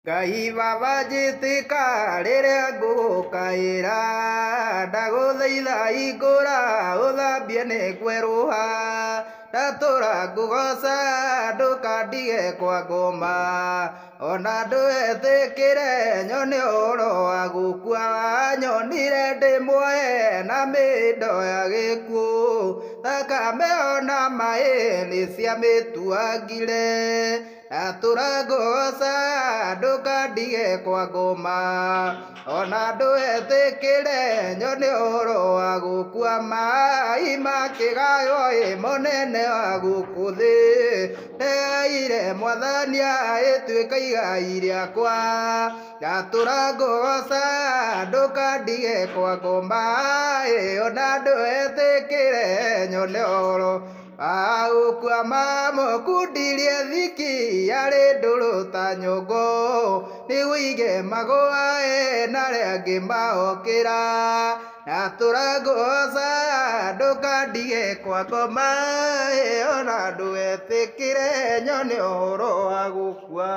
Ngai baba njĩtĩka rĩrĩa ngũgũkaĩra, ndagũthaitha hingũra ũthambie nĩ kwerũha, ndatũra ngũgoca ndũkandige kwa ngoma, ona ndũgetĩkĩre nyone ũhoro wa gũkua, nyonire ndĩ muoye na mĩhĩndo ya gĩkuũ, thakame ona maĩ nĩ ciamĩtuangire, ndatũra ngũgoca ndũkandige kwa ngoma, ona ndũgetĩkĩre nyone ũhoro wa gũkua, maĩ makĩgaywo ĩ mũnene wa gũkũ thĩ, ndegaire mwathani ĩtuĩka igai rĩakwa, ndatũra ngũgoca ndũkandige kwa ngoma, ona ndũgetĩkĩre nyone ũhoro wa gũkua, mamũkundirie thiki yarĩ ndũrũ ta nyũngũ, nĩguo ige magũa na arĩa angĩ maokĩra, ndatũra ngũgoca ndũkandige kwa ngoma, ona ndũgetĩkĩre nyone ũhoro wa gũkua.